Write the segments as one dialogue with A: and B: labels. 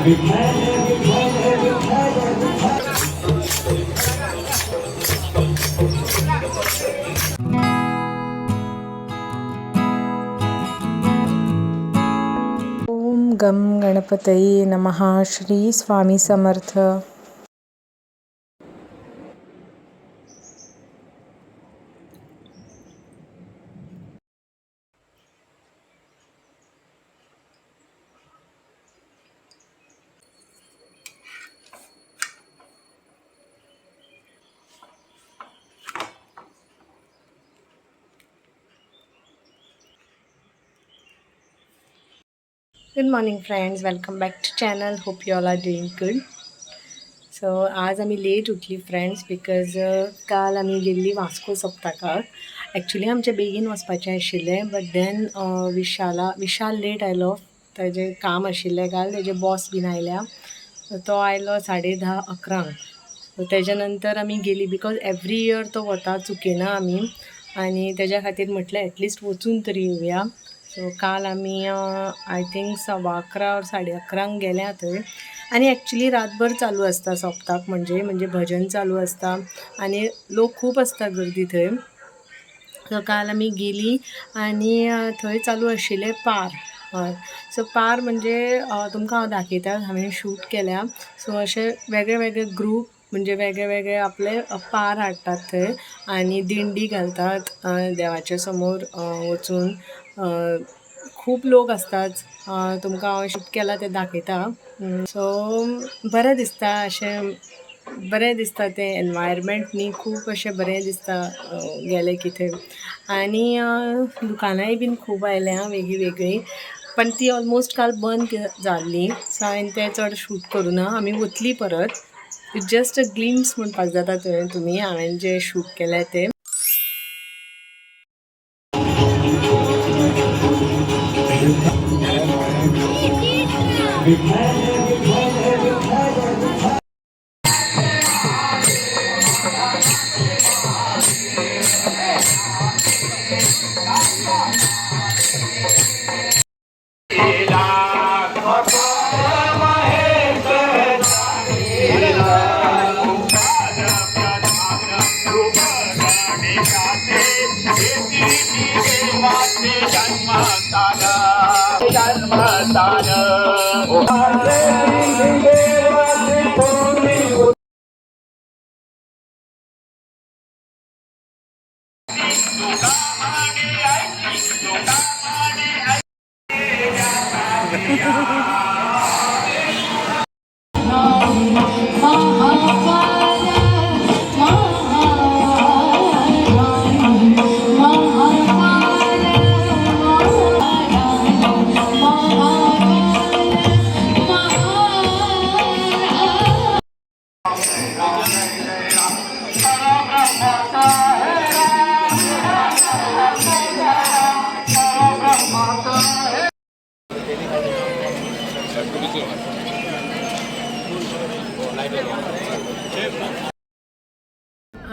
A: ओम गम गणपतये नमः. Shri Swami Samarth. Good morning friends, welcome back to channel. Hope you all are doing good. So आज आमी late उठली फ्रेंड्स, because काल आमी गेल्ली वास्को सप्तकाक. एक्चुली आमचें बेगीन वचपाचें आशिल्लें, बट then Vishal late आयलो. ताजें काम आशिल्लें काल, तेजे बॉस बीन आयल्या. तो आयलो 10:30 11. सो तेज्या नंतर आमी गेली, because every year तो वता, चुकिना आमी. आनी तेज्या खातीर म्हटलें एटलिस्ट वचून तरी येवया. सो काल आमी I think 11:15 or 11:30 गेल्या थंय. आनी एक्चुली रातभर चालू आसता सप्ताक, म्हणजे म्हणजे भजन चालू आसता आनी लोक खूब आसता, गर्दी थंय. सो काल आमी गेली आनी थंय चालू आशिल्लें पार. हय, सो पार म्हणजे तुमकां हांव दाखयता, हांवें शूट केल्या. सो अशे वेगळे वेगळे ग्रूप, म्हणजे वेगळे वेगळे आपले पार हाडटात थंय आनी दिंडी घालतात देवाच्या समोर वचून. खूब लोक आसतात. तुमकां हांव शूट केला तें दाखयता. सो बरें दिसता, अशें बरें दिसता तें एनवायरमेंट न्ही, खूब अशें बरें दिसता गेलें की थंय. आनी दुकानांय बीन खूब आयल्या वेगळीं वेगळीं, पण ती ऑलमोस्ट काल बंद जाल्ली. सो हांवें तें चड शूट करूं ना. आमी वतली परत, जस्ट अ ग्लिम्स म्हणपाक जाता थंय तुमी हांवें जें शूट केलें तें.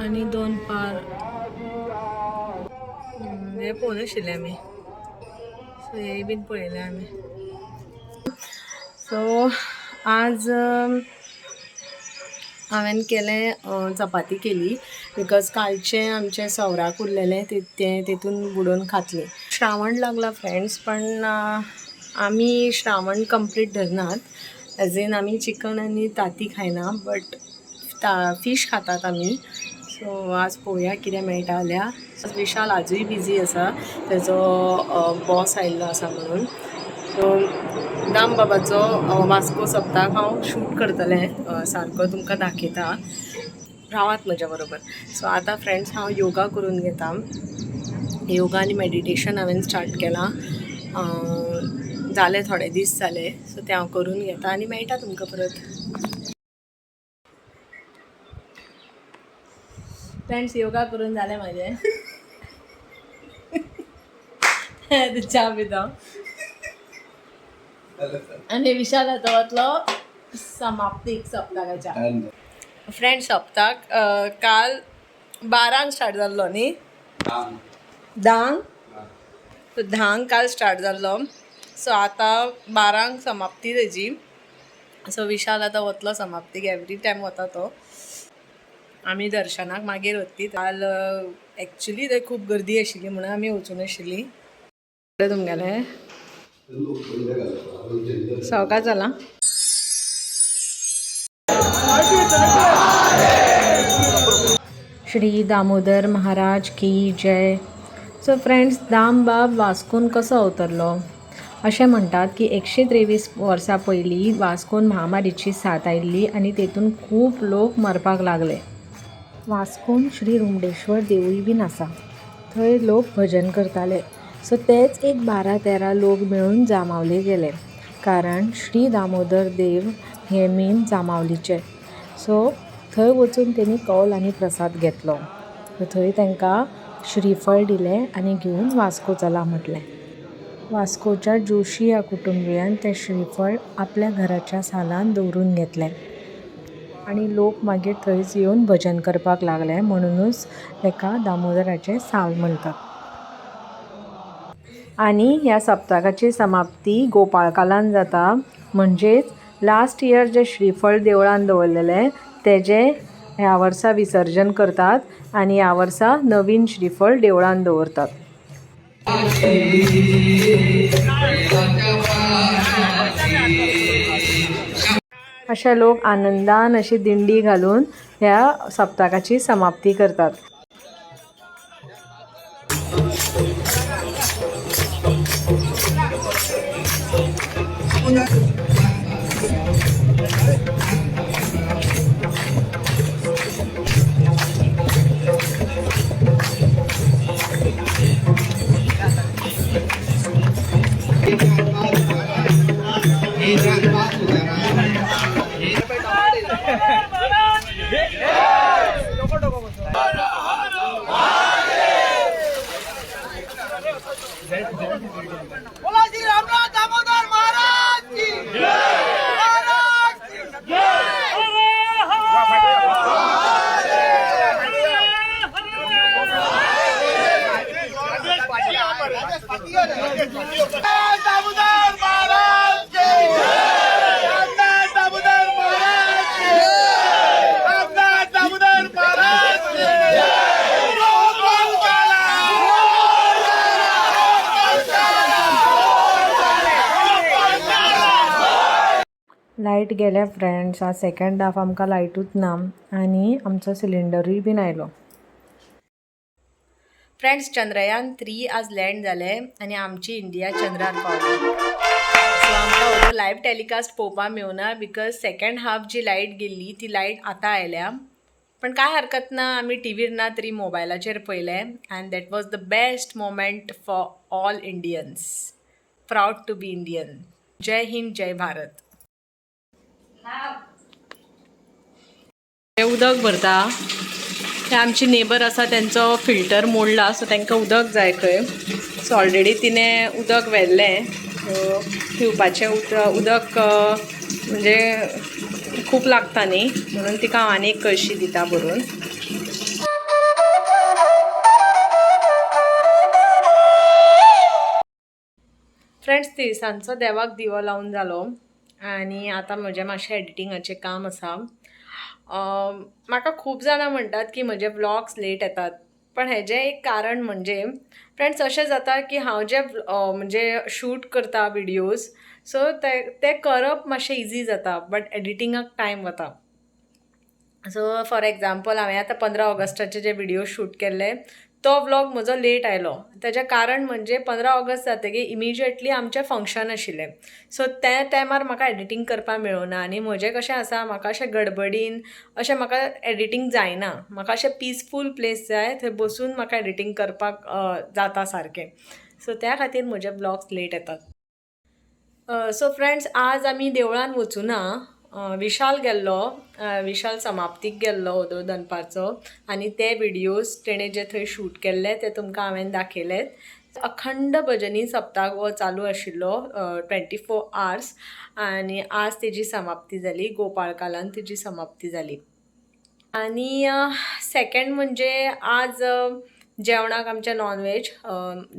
A: आनी दोन पार हे पळोवन आशिल्ले आमी. सो हे बीन पळयले आमी. सो आज हांवें केलें चपाती केली, because कालचें आमचें सवराक उरलेलें ते तें तेतून बुडोवन खातलीं. श्रावण लागला फ्रेंड्स, पण आमी श्रावण कंप्लीट धरनात. एज इन आमी चिकन आनी तांती खायना, बट फीश खातात आमी. सो आज पळोवया कितें मेळटा जाल्यार. विशाल आजूय बिजी आसा, तेजो बॉस आयिल्लो आसा म्हणून. सो दाम बाबाचो वास्को सप्ताक हांव शूट करतलें, सारको तुमकां दाखयता, रावात म्हज्या बरोबर. सो आतां फ्रेंड्स हांव योगा करून घेता. योगा आनी मेडिटेशन हांवें स्टार्ट केलां, जाले थोडे दीस जाले. सो तें हांव करून घेता आनी मेळटा तुमकां परत. फ्रेंड्स, योगा करून जालें म्हाजें. च्या पिता आनी विशाल आतां वतलो समाप्तीक सप्तकाच्या. फ्रेंड, सप्ताक काल 12 स्टार्ट जाल्लो न्ही? 10. सो 10 काल स्टार्ट जाल्लो. सो आतां 12 समाप्ती तेजी. सो विशाल आतां वतलो समाप्तीक, एवरी टायम वता तो. आमी दर्शनाक मागीर वतली. काल एक्चुली थंय खूब गर्दी आशिल्ली म्हणून आमी वचूं नाशिल्ली. तुमगेले सवकास जाला. श्री दामोदर महाराज की जय. सो फ्रेंड्स, दामबाब वास्कोन कसो अवतरलो? अशें म्हणटात की 123 वर्सां पयलीं वास्कोन महामारीची साथ आयिल्ली आनी तेतून खूब लोक मरपाक लागले. वास्कोन श्री रुमडेश्वर देवूय बीन आसा, थंय लोक भजन करताले. सो तेच एक 12-13 लोक मेळून जांबावले गेले, कारण श्री दामोदर देव हे मेन जांबावलीचे. सो थंय वचून तेणी कौल आनी प्रसाद घेतलो. थंय तांकां श्रीफळ दिलें आनी घेवन वास्को चला म्हटलें. वास्कोच्या जोशी ह्या कुटुंबियान तें श्रीफळ आपल्या घराच्या सालान दवरून घेतलें आनी लोक मागीर थंयच येवन भजन करपाक लागले, म्हणुनूच ताका दामोदराचें साल म्हणटात. आनी ह्या सप्तकाची समाप्ती गोपाळकालान जाता, म्हणजेच लास्ट इयर जें श्रीफळ देवळान दवरलेलें तेजें ह्या वर्सा विसर्जन करतात आनी ह्या वर्सा नवीन श्रीफळ देवळान दवरतात. अशे लोक आनंदान अशी दिंडी घालून ह्या सप्तकाची समाप्ती करतात.
B: बोला श्री रामनाथ दामोदर महाराज की, महाराज की जय. दामोदर महाराज की जय. रामनाथ दामोदर महाराज की जय. रामनाथ दामोदर महाराज की जय. गोपाल काला.
A: लायट गेल्या फ्रेंड्स, आज सेकंड हाफ आमकां लायटूच ना आनी आमचो सिलिंडरूय बीन आयलो. फ्रेंड्स, चंद्रयान 3 आज लँड जालें आनी आमची इंडिया चंद्रार पावली. सो आमकां व्हडलो लायव टेलिकास्ट पळोवपाक मेळुना, because second half जी लायट गेल्ली ती लायट आतां आयल्या. पण कांय हरकत ना, आमी टिवीर ना तरी मोबायलाचेर पळयलें and that was the best moment for all Indians. Proud to be Indian. Jai Hind, Jai Bharat. हे उदक भरता. ते आमची नेबर आसा, तेंचो फिल्टर मोडला, सो तांकां उदक जाय खंय. सो ऑलरेडी तिणें उदक व्हेल्लें. सो पिवपाचें उदक म्हणजे खूब लागता न्ही, म्हणून तिका हांव आनी एक कळशी दिता भरून. फ्रेंड्स, तिळसांजचो देवाक दिवो लावन जालो आनी आतां म्हजें मातशें एडिटिंगाचें काम आसा. म्हाका खूब जाणां म्हणटात की म्हजे व्लॉग्स लेट येतात, पण हेजें एक कारण म्हणजे फ्रेंड्स अशें जाता की हांव जे म्हणजे शूट करता विडियोज, सो ते ते करप मातशें इजी जाता, बट एडिटिंगाक टायम वता. सो फॉर एग्जाम्पल, हांवें आतां 15 ऑगस्टाचे जे विडियो शूट केल्ले तो व्लॉग म्हजो लेट आयलो. तेजें कारण म्हणजे 15 ऑगस्ट जातकीर इमिजिएटली आमचें फंक्शन आशिल्लें. सो त्या टायमार म्हाका एडिटींग करपाक मेळुना आनी म्हजें कशें आसा, म्हाका अशें गडबडीन अशें म्हाका एडिटींग जायना. म्हाका अशें पिसफूल प्लेस जाय, थंय बसून म्हाका एडिटींग करपाक जाता सारकें. सो त्या खातीर म्हजे व्लॉग्स लेट येतात. सो फ्रेंड्स, आज आमी देवळान वचुना. विशाल गेल्लो, विशाल समाप्तीक गेल्लो वोदोळ दनपारचो आनी ते विडियोज तेणें जे थंय शूट केल्ले ते तुमकां हांवें दाखयलेत. अखंड भजनी सप्ताक हो चालू आशिल्लो 24 आवर्स आनी आज तेजी समाप्ती जाली, गोपाळकालान तेजी समाप्ती जाली. आनी सेकंड म्हणजे आज जेवणाक आमच्या non veg,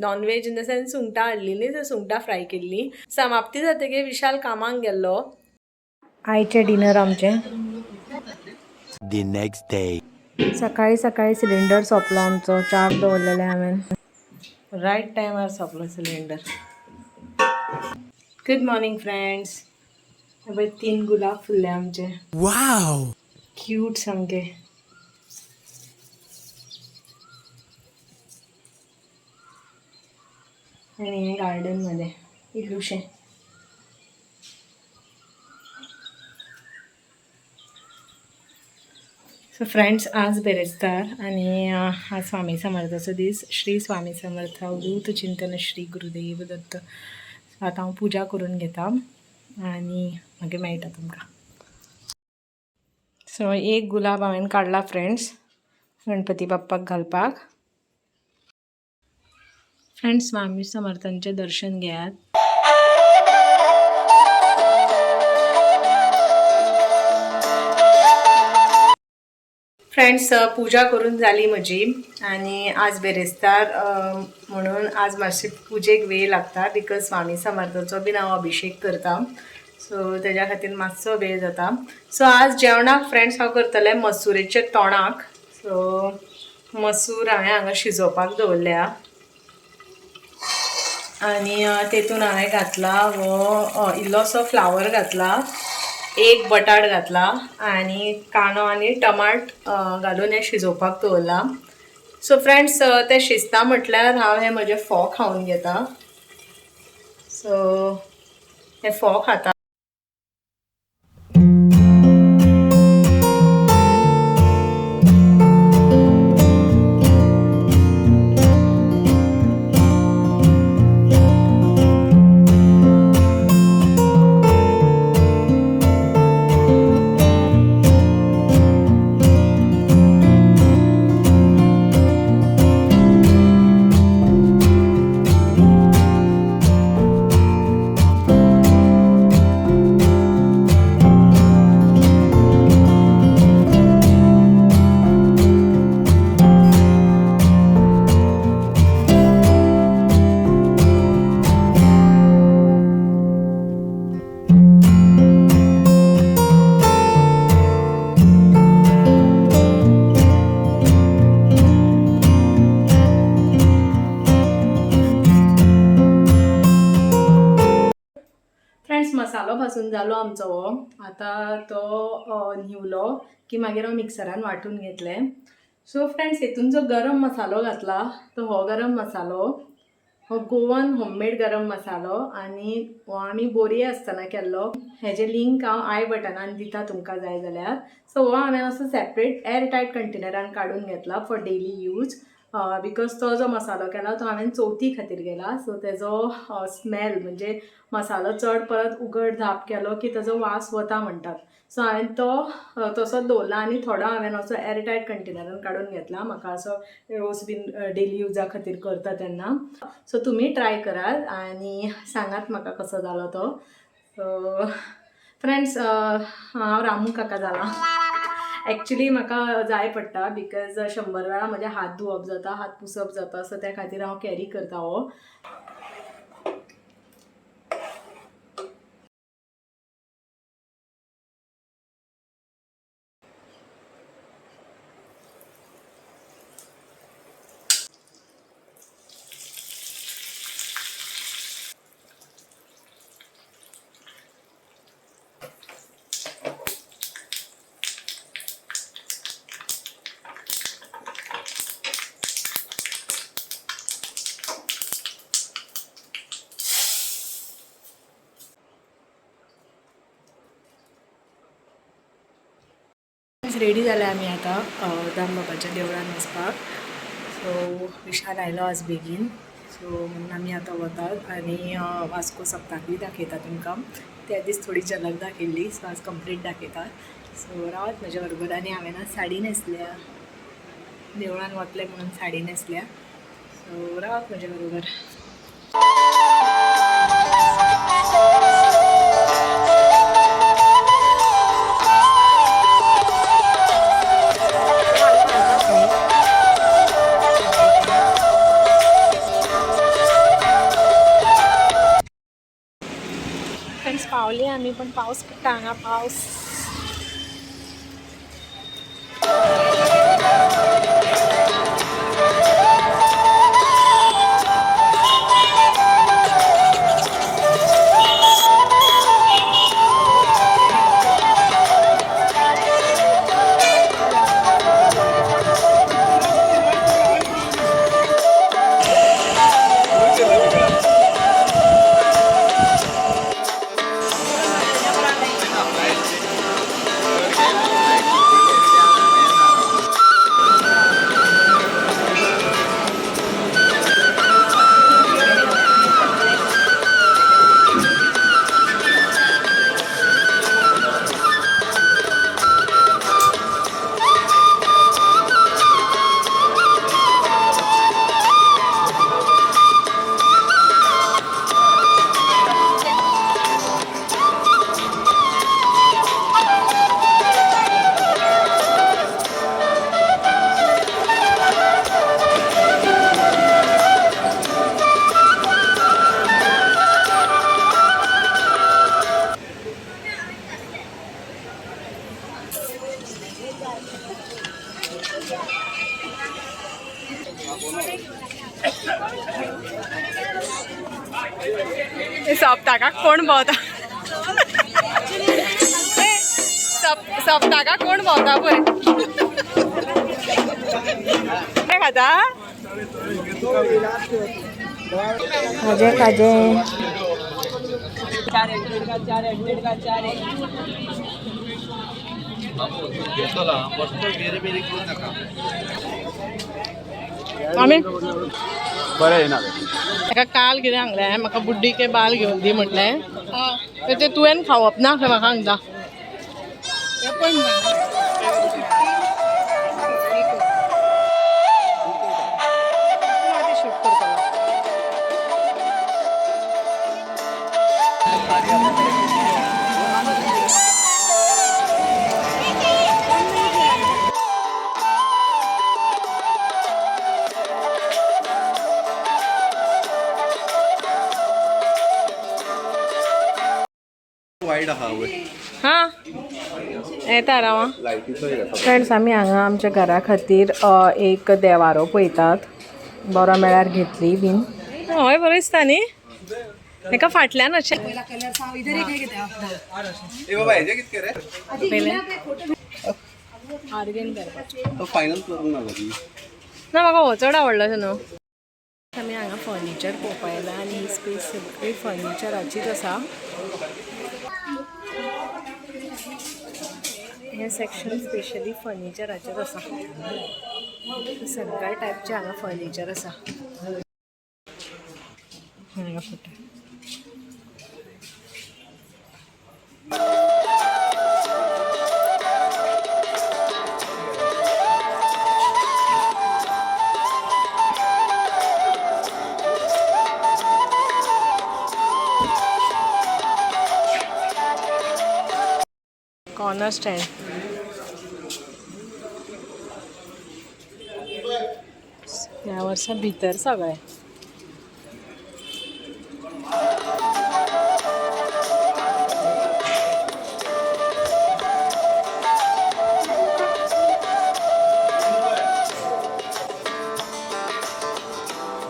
A: non veg in the sense सुंगटां हाडलेलीं, सो सुंगटां फ्राय केल्लीं. समाप्ती जातकीर विशाल कामाक गेल्लो आयचें डिनर आमचें.
C: The next day.
A: सकाळी सकाळी सिलिंडर सोंपलो आमचो. च्याक दवरलेलें हांवें, रायट टायमार सोंपलो सिलिंडर. Good morning friends. पळय 3 गुलाब फुल्ले आमचे.
C: वाव!
A: क्यूट सामके. आनी हे गार्डन मध्ये इल्लुशें. सो फ्रेंड्स, आज बेरेस्तार आनी आज स्वामी समर्थाचो दीस. श्री स्वामी समर्थ. अवधूत चिंतन श्री गुरुदेव दत्त. आतां हांव पुजा करून घेता आनी मागीर मेळटा तुमकां. सो एक गुलाब हांवें काडला फ्रेंड्स, गणपती बाप्पाक घालपाक. फ्रेंड्स, स्वामी समर्थांचें दर्शन घेयात. फ्रेंड्स, पुजा करून जाली म्हजी आनी आज बेरेस्तार म्हणून आज मातशी पुजेक वेळ लागता, because स्वामी समर्थाचो बीन हांव अभिशेक करता, सो तेज्या खातीर मातसो वेळ जाता. सो आज जेवणाक फ्रेंड्स हांव करतलें मसुरेचें तोणाक. सो मसूर हांवें हांगा शिजोवपाक दवरल्या आनी तेतून हांवें घातला हो इल्लोसो फ्लावर घातला, एक बटाट घातला आनी कांदो आनी टमाट घालून हें शिजोवपाक दवरलां. सो फ्रेंड्स, तें शिजता म्हटल्यार हांव हे म्हजे फोव खावन घेता. सो हे फोव खाता. फ्रेंड्स, मसालो भाजून जालो आमचो हो. आतां तो न्हिवलो की मागीर हांव मिक्सरान वांटून घेतलें. सो फ्रेंड्स, हितून जो गरम मसालो घातला तो हो गरम मसालो, हो गोवन होममेड गरम मसालो आनी हो आमी बोरये आसतना केल्लो. हेजे लिंक हांव I बटनान दिता तुमकां जाय जाल्यार. सो हो हांवें असो सेपरेट एअर टायट कंटेनरान काडून घेतला फॉर डेली यूज, because तो जो मसालो केला तो हांवें चवथी खातीर केला. सो तेजो स्मेल, म्हणजे मसालो चड परत उगड धाप केलो की तेजो वास वता म्हणटात. सो हांवें तो तसोच दवरला आनी थोडो हांवें असो एअर टायट कंटेनरान काडून घेतला, म्हाका असो रोस बीन डेली युजा खातीर करता तेन्ना. सो तुमी ट्राय करात आनी सांगात म्हाका कसो जालो तो. सो फ्रेंड्स, हांव रामू काका जाला. एक्चुली म्हाका जाय पडटा, because 100 वेळा म्हजे हात धुवप जाता, हात पुसप जाता. सो त्या खातीर हांव कॅरी करता हो. रेडी जाले आमी आतां दामबाबाच्या देवळान वचपाक. सो विशाल आयलो आज बेगीन, सो म्हणून आमी आतां वतात आनी वास्को सप्ताकूय दाखयता तुमकां. त्या दीस थोडी झलक दाखयल्ली, सो आज कंप्लीट दाखयता. सो रावात म्हज्या बरोबर. आनी हांवें आज साडी न्हेसल्या, देवळान वतलें म्हणून साडी न्हेसल्या. सो रावात म्हज्या बरोबर. फ्रेंड्स पावली आमी, पण पावस पडटा हांगा पावस. सप्तकाक कोण भोंवता? सप्तकाक कोण भोंवता पळय. कितें खाता? खाजें खाजें. आमी
B: बरें येना.
A: ताका काल कितें सांगलें, म्हाका बुड्डी के बाल घेवन दी म्हटलें, तर तें तुवें खावप ना खंय म्हाका सांगता. शूट करतलो.
B: वायड आहा वय.
A: हां, येता, राव.
B: लायटीचो एक आसा.
A: फ्रेंड्स, आमी हांगा आमच्या घरा खातीर एक देवारो पळयतात. बरो मेळ्यार घेतली बीन. हय, बरो दिसता न्ही हेका फाटल्यान अशें.
B: ए बाबा, हेजे कितके रे?
A: पयलें आर्गेन करपाचें.
B: तो फायनल करूंक ना लागीं.
A: ना, म्हाका हो चड आवडलो न्हू. आमी हांगा फर्निचर पळोवपा आयला आनी ही स्पेस सगळी फर्निचराचीच आसा. हें सेक्शन स्पेशली फर्निचराचेच आसा. सगळ्या टायपचे हांगा फर्निचर आसा. हांगा फोटो. Corner stand. ह्या वर्सा भितर सगळें.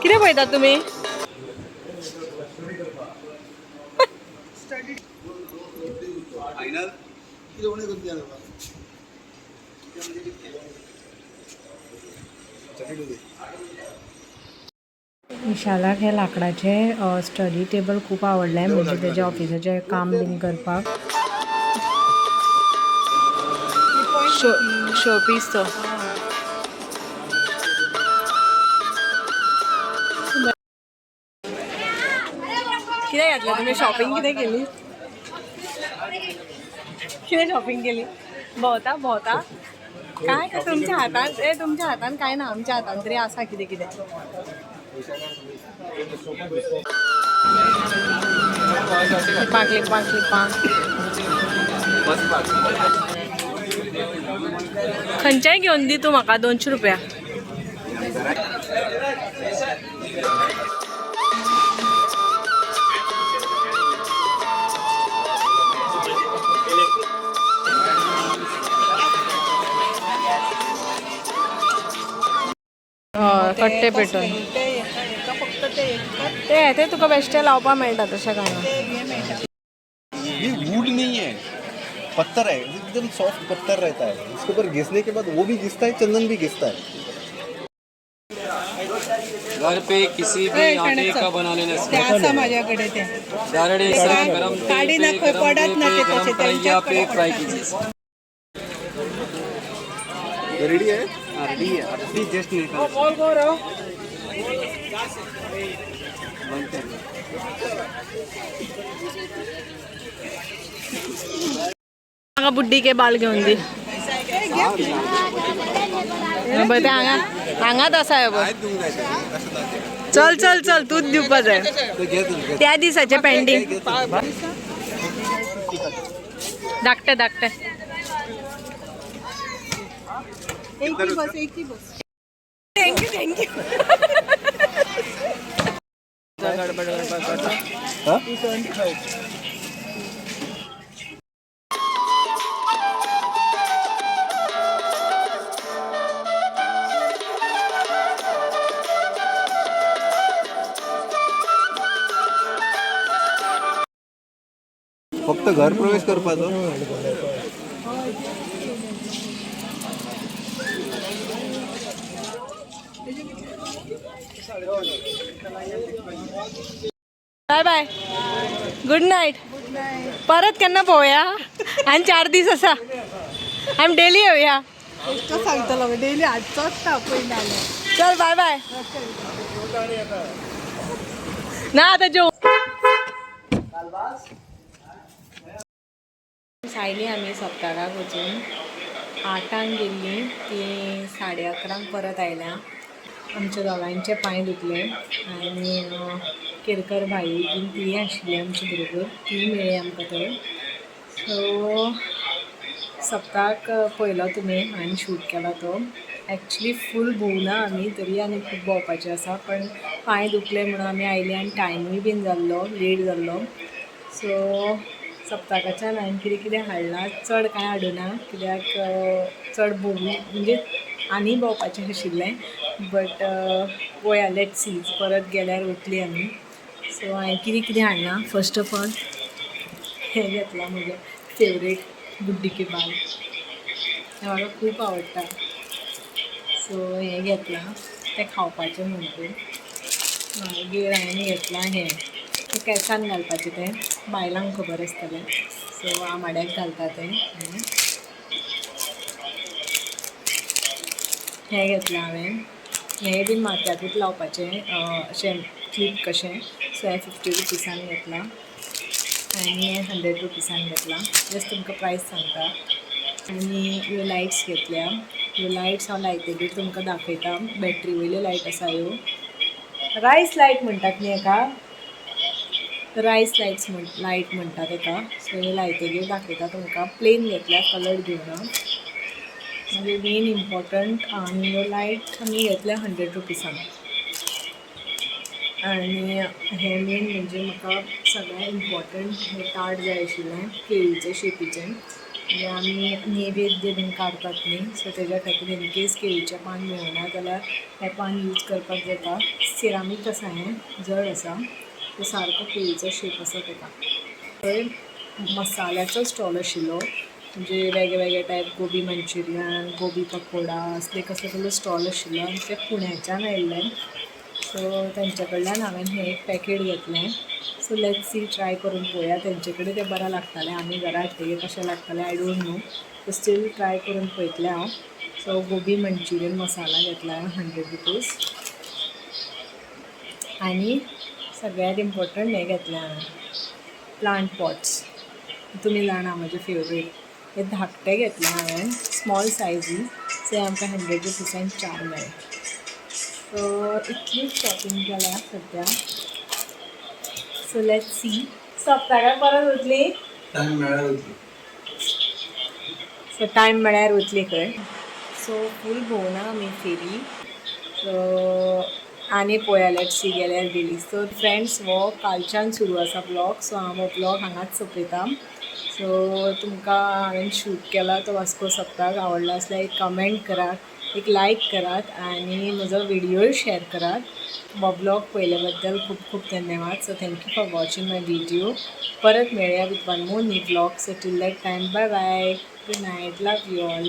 A: कितें पळयतात तुमी?
B: फायनल.
A: विशालाक हे लांकडाचे स्टडी टेबल खूब आवडलें, म्हणजे तेजे ऑफिसाचें काम बीन करपाक. शो शो पीस तो. कितें घातलें तुमी? शॉपिंग कितें केली? कितें शॉपिंग केली? भोंवता भोंवता काय काय तुमच्या हातान? ए, तुमच्या हातान काय ना, आमच्या हातान तरी आसा कितें कितें. क्लिपां क्लिपां क्लिपां.
B: बस.
A: खंयच्याय घेवन दी तूं म्हाका, 200 रुपया. कट्टे पेटोवन.
D: ते हेका फक्त ते एक
A: ते ते तुका बेश्टे लावपा मेळटा तशें काय ना.
D: ते हे मेळटा.
B: ये वुड नहीं है, पत्थर है. एकदम सॉफ्ट पत्थर रहता है. इसके ऊपर घिसने के बाद वो भी घिसता है, चंदन भी घिसता है.
E: घर पे किसी भी आटे का बना लेना.
D: ते आसा माझ्याकडे ते.
E: दारड़े
D: ते
E: से गरम
D: काडी
E: तेल
D: ना
E: पे
D: खंय
E: गरम
D: पडत
E: तेल
D: ना
E: पे
D: ते
E: गरम
D: तशे
E: कढ़ैया
D: तेंच्याच
E: पे
D: कडेन
E: फ्राई
D: पडटा.
E: कीजिए.
B: रेडी है.
E: रेडी है, अभी जस्ट निकल.
A: म्हाका बुड्डी के बाल घेवन दी. पळय ते हांगा हांगाच आसा हे पळय. चल चल चल, तूच दिवपा जाय त्या दिसाचे पेंडींग. धाकटे धाकटे.
D: एकही बस, एकही बस. Thank you, thank you.
A: गडबड गडबड गडबड.
B: फक्त घर प्रवेश करपाचो.
A: Bye bye, good night. परत केन्ना पळोवया आनी 4 दीस आसा. आमी डेली येवया.
D: बेश्टो सांगतलो, डेली हाडचोच ना पयलीं जाल्यार.
A: चल, बाय बाय. ना आतां जेव. आयली आमी सप्तकाक वचून. 8आंक गेल्ली ती 11:30 परत आयल्या. आमच्या दोगांयचे पांय दुखले आनी केरकर भाई बीन ती आशिल्ली आमचे बरोबर, ती मेळ्ळी आमकां थंय. सो सप्ताक पळयलो तुमी, हांवें शूट केला तो. एक्चुली फूल भोंवना आमी तरी आनी खूब भोंवपाचें आसा, पण पांय दुखले म्हणून आमी आयले आनी टायमूय बीन जाल्लो, लेट जाल्लो. सो सप्तकाच्यान हांवें कितें कितें हाडलां, चड कांय हाडुना कित्याक चड भोंवू म्हणजे आनी भोंवपाचें आशिल्लें, बट पळोवया, let see, परत गेल्यार वतली आमी. सो हांवें कितें कितें हाडलां, फर्स्ट ऑफ ऑल हें घेतलां, म्हजें फेवरेट गुड्डी के बाल. हें म्हाका खूब आवडटा. सो हें घेतलां तें खावपाचें म्हणटून. मागीर हांवें घेतलां हें, तें केंसान घालपाचें, तें बायलांक खबर आसतलें. सो आमाड्याक घालता तें हें. हें घेतलां हांवें, हें बीन माथ्याकूच लावपाचें, अशें क्लीप कशें. सो हें 50 रुपिसान घेतलां आनी हें 100 रुपिसान घेतलां. जस्ट तुमकां प्रायस सांगता. आनी ह्यो लायट्स घेतल्या. ह्यो लायट्स हांव लायतकीर तुमकां दाखयता. बॅटरी वयल्यो लायट आसा ह्यो. रायस लायट म्हणटात न्ही हेका, रायस लायट्स म्हण लायट म्हणटात तेका. सो हे लायतकीर दाखयता तुमकां. प्लेन घेतल्या, कलर घेवना. मागीर मेन इम्पॉर्टंट आनी ह्यो लायट आमी घेतल्या 100 रुपिसान. आनी हें मेन म्हणजे म्हाका सगळ्यांत इम्पॉर्टंट हें ताट जाय आशिल्लें, केळीचे शेपीचें. म्हणजे आमी नैवेद्य बीन काडटात न्ही, सो तेज्या खातीर इन केस केळीचें पान मेळना जाल्यार हें पान यूज करपाक जाता. सिरामीक आसा हें, जड आसा. तो सारको केळीचो शेप आसा तेका. थंय मसाल्याचो स्टॉल आशिल्लो, म्हणजे वेगळे वेगळे टायप गोबी मंचुरियन, गोबी पकोडा, असले कसले कसले स्टॉल आशिल्लो आनी ते पुण्याच्यान आयिल्ले. सो तेंच्या कडल्यान हांवें हें एक पॅकेट घेतलें. सो let see, try करून पळोवया. तेंचे कडेन तें बरें लागतालें, आमी घरा हाडटकीर कशें लागतलें I don't know. So still try करून पळयतलें हांव. सो गोबी मंचुरियन मसाला घेतला हांवें 100 रुपीज. आनी सगळ्यात इम्पॉर्टंट हें घेतलें हांवें, प्लांट पॉट्स. तुमी जाणा म्हजें फेवरेट. हे धाकटे घेतले हांवें, स्मॉल सायजी. सो आमकां 100 रुपिसान चार मेळ्ळे. सो इतलीच शॉपिंग केल्या सद्या. सो let see, सप्तकाक परत वतली.
B: टायम मेळ्ळ्यार वतली.
A: सो टायम मेळ्यार वतली खंय. सो फूल भोंवना आमी फेरी. सो आनी पळोवया, let see, गेल्यार गेली. सो फ्रेंड्स, हो कालच्यान सुरू आसा ब्लॉग. सो हांव हो ब्लॉग हांगाच सोंपयता. सो तुमकां हांवें शूट केला तो वास्को सप्ताक आवडला आसल्यार एक कमेंट करात, एक लायक करात आनी म्हजो व्हिडियोय शेअर करात. हो ब्लॉग पळयल्या बद्दल खूब खूब धन्यवाद. So thank you for watching my video. परत मेळया with one more new vlog. So till that time, bye bye, good night, love you all.